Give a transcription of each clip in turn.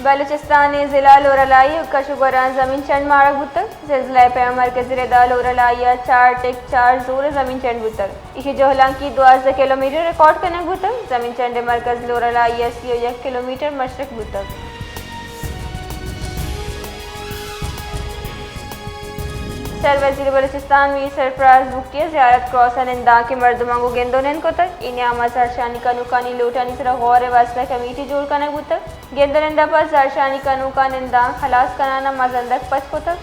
بلوچستان ءِ ضلع لورالائی ءِ کش ءُ گوراں زمین چنڈ مارگ بوتگ۔ زلزلہ ءِ پیم مرکزی ردا لورالائی ءَ چار ٹک چار زور ءِ زمین چنڈ بوتگ۔ ایشی جہلانکی دوازدہ کلومیٹر ریکارڈ کنگ بوتگ۔ زمین چنڈ ءِ مرکز لورالائی ءَ سی ءُ یک کلومیٹر مشرق بوتگ۔ سر وزیر بلوچستان میر سرفراز بگٹی ءَ زیارت کراس ءَ نندانکیں مردماں گوں گند ءُ نند کتگ۔ اے نیام ءَ زہرشانی کنوکانی لوٹانی سرا غور ءِ واستہ کمیٹی جوڑ کنگ بوتگ۔ گند ءُ نند ءَ پد زہرشانی کنوکاں نندانک ہلاس کنان ءَ مزندگ پچ کتگ۔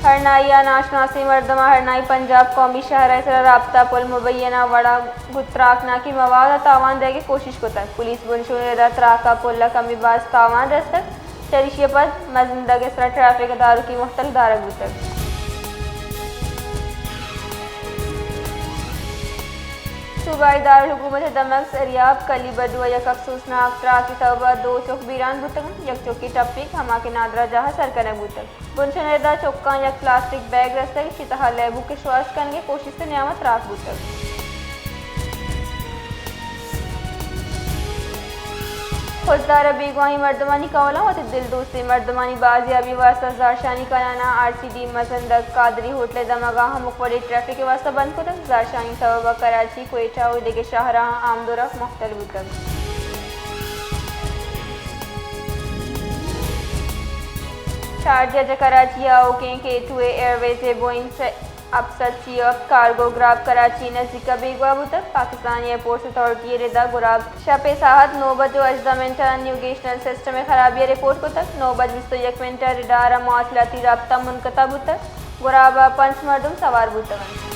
ہرنائی ءَ ناشناسیں مردماں ہرنائی پنجاب قومی شاہراہ ءِ سرا رابطہ پل مبینہ وڑ ءَ گوں تراکناکیں مواد ءَ تاوان دئیگ ءِ کوشش کتگ۔ پولیس بنشون ءِ ردا تراک ءَ پل ءَ کمی باز تاوان رستگ۔ چریشی ءَ پد مزندگ ءِ سرا ٹریفک ءِ داروکی مہتل دارگ بوتگ۔ صوبائی دارالحکومت ءِ دمگ سریاب کلی بڈو ءَ یک افسوسناک تراک ءِ سبب ءَ دو چک بیران بوتگ انت۔ یک چکے ٹپیگ، ہما کہ نادراہ جاہ ءَ سر کنگ بوتگ۔ بنشون ءِ ردا چکاں یک پلاسٹک بیگ رستگ، ایشی تہا لیبو کشواس کنگ ءِ کوشست ءِ نیام ءَ تراک بوتگ۔ خضدار ءَ بیگواہیں مردمانی کہولاں وتی دل دوستیں مردمانی بازیابی ءِ واستہ زہرشانی کنان ءَ آر سی ڈی مزندگ قادری ہوٹل ءِ دمگ ءَ ہمک وڑیں ٹریفک ءِ واستہ بند کتگ۔ زہرشانی سبب ءَ کراچی، کوئٹہ ءُ دگہ شاہراہاں آمد ءُ رفت مہتل بوتگ۔ شارجہ چہ کراچی ءَ آؤکیں کے ٹو اے ایئر ویز ءِ بوئنگ سے اپ سد سی ءُ ہپت کارگو گراب کراچی ءِ نزیک ءَ بیگواہ بوتگ۔ پاکستانی ایئرپورٹس اتھارٹی ءِ ردا گراب شپ ءِ ساہت نو بج ءُ ہژدہ منٹ ءَ نیویگیشنل سسٹم ءِ خرابی ءَ رپورٹ کتگ۔ نو بج بیست ءُ یک منٹ ءَ ریڈار ءَ مواصلاتی رابطہ منقطع بوتگ۔ گراب ءَ پنچ مردم سوار بوتگ انت۔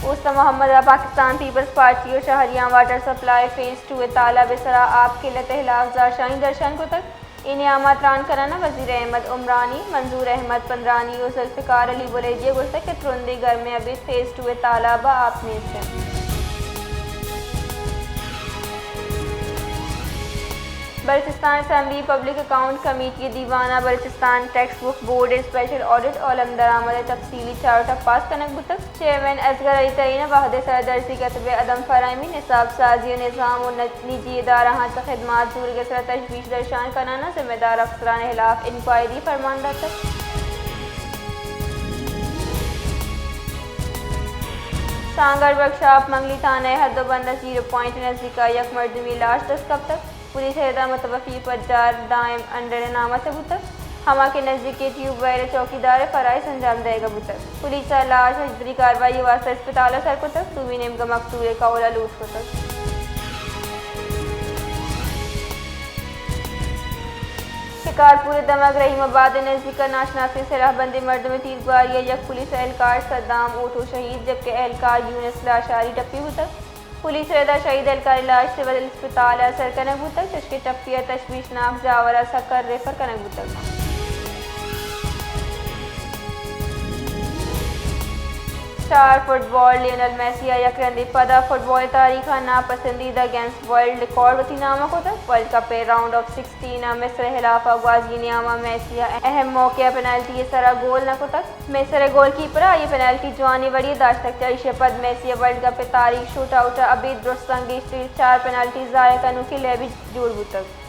اوست محمد ءَ پاکستان پیپلز پارٹی ءُ شہریاں واٹر سپلائی فیز ٹو ءِ تالاب ءِ سرا آپ قلت ءِ ہلاپ زہرشانی درشان کتگ۔ اے نیام ءَ تران کنان ءَ وزیر احمد عمرانی، منظور احمد پندرانی ءُ ذوالفقار علی بلیدی ءَ گوشتگ کہ ترندیں گرمے ءَ ابید فیز ٹو ءِ تالاب ءَ آپ نیست انت۔ Balochistan assembly public account committee ءِ دیوان ءَ بلوچستان ٹیکسٹ بک بورڈ ءِ اسپیشل آڈٹ ءُ علمدرآمد ءِ تفصیلی چارٹ ءَ پاس کنگ بوتگ۔ چیئرمین اصغر علی تعین ءَ وہد ءِ سرا درسی کتب ءِ عدم فراہمی، نصاب سازی ءِ نظام ءُ نج-، نجی ادارہاں چہ خدمات زورگ ءِ سرا تشویش درشان کنان ءَ ذمہ دار افسران ءِ ہلاپ انکوائری ءِ فرمان داتگ۔ سانگڑ ورکشاپ منگلی تھانہ ءِ حد ءُ بند ءَ زیرو پوائنٹ ءِ نزیک ءَ یک مردمی لاش دست کپتگ۔ پولیس ءِ ردا متوفی پجار دائم انڈر ءِ نام ءَ چہ بوتگ، ہما کہ نزیک ءِ ٹیوب ویل ءِ چوکیدار ءِ فرائض انجام دئیگ ءَ بوتگ۔ پولیس ءَ لاش ہژدری کاروائی ءِ واستہ اسپتال ءَ سر کتگ، دومی نیمگ ءَ مقتول ءِ کہول ءَ لوٹ کتگ۔ شکارپور ءِ دمگ رحیم آباد ءِ نزیک ءَ ناشناسیں سلاہ بندیں مردمے تیرگواری ءَ یک پولیس اہلکار صدام اوٹو شہید، جبکہ اہلکار یونس لاشاری ٹپی بوتگ۔ پولیس ءِ ردا شہید اہلکار ءِ لاش سول اسپتال ءَ سر کنگ بوتگ، چوشکہ ٹپی ءَ تشویشناک جاور ءَ سکر ریفر کنگ بوتگ۔ اسٹار فٹبال لیونل میسی ءَ یک رندے پدا فٹبال ءِ تاریخ ءَ ناپسندیدہ گیمز ورلڈ ریکارڈ وتی نام ءَ کتگ۔ ورلڈ کپ ءِ راؤنڈ آف سکسٹین ءَ مصر ءِ ہلاف ءَ گوازی نیام ءَ میسی ءَ اہم موقع ءَ پنالٹی ءِ سرا گول نہ کتگ۔ مصر ءِ گول کیپر ءَ آئی ءِ پنالٹی جوانیں وڑے ءَ داشتگ۔ چہ ایشی ءَ پد میسی ءِ ورلڈ کپ ءِ تاریخ شوٹ آؤٹ ءَ ابید درستاں گیشتریں چار پنالٹی ضائع کنوکیں لیبی جوڑ بوتگ۔